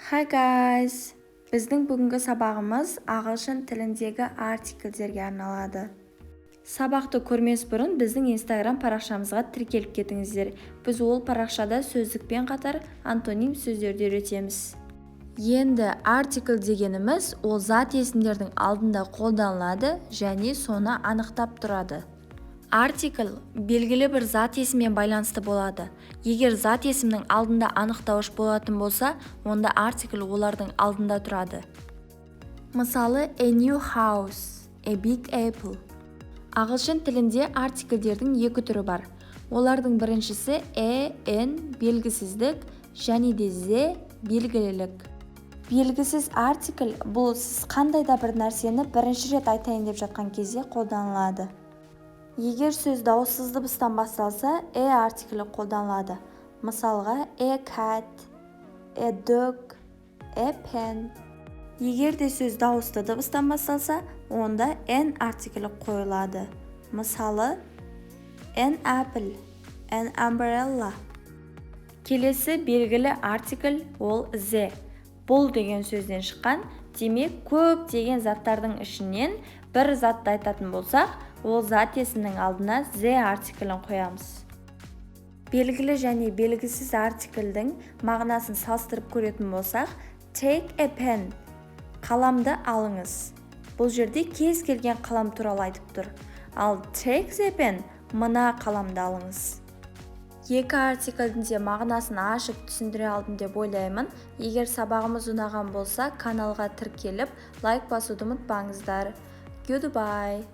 Hi guys! Біздің бүгінгі сабағымыз ағылшын тіліндегі артикльдерге арналады. Сабақты көрмес бұрын біздің Инстаграм парақшамызға тіркеліп кетіңіздер. Біз ол парақшада сөздікпен қатар антоним сөздерді үйретеміз. Енді артикль дегеніміз ол зат есімдердің алдында қолданылады және соны анықтап тұрады. Артикль белгілі бір зат есіммен байланысты болады. Егер зат есімнің алдында анықтауыш болатын болса, онда артикль олардың алдында тұрады. Мысалы, a new house, a big apple. Ағылшын тілінде артикльдердің екі түрі бар. Олардың біріншісі a, an белгісіздік және де the белгілілік. Белгісіз артикль бұл сіз қандай да бір нәрсені бірінші рет айтайын деп жатқан кезде қолданылады. Егер сөз дауыссыз дыбыстан басталса, a артиклі қолданылады. Мысалға, a cat, a dog, a pen. Егер де сөз дауысты дыбыстан басталса, онда an артиклі қойылады. Мысалы, an apple, an umbrella. Келесі белгілі артикль ол the. Бұл деген сөзден шыққан, демек, көптеген заттардың ішінен бір затты айтатын болсақ, ол зат есімнің алдына the артиклін қоямыз. Белгілі және белгісіз артикльдің мағынасын салыстырып көретін болсақ, take a pen, қаламды алыңыз. Бұл жерде кез келген қалам туралы айтып тұр. Ал take the pen, мына қаламды алыңыз. Екі артикльдің де мағынасын ашып түсіндіре алдым деп ойлаймын. Егер сабағымыз ұнаған болса, каналға тіркеліп, лайк басуды ұмытпаңыздар. Goodbye.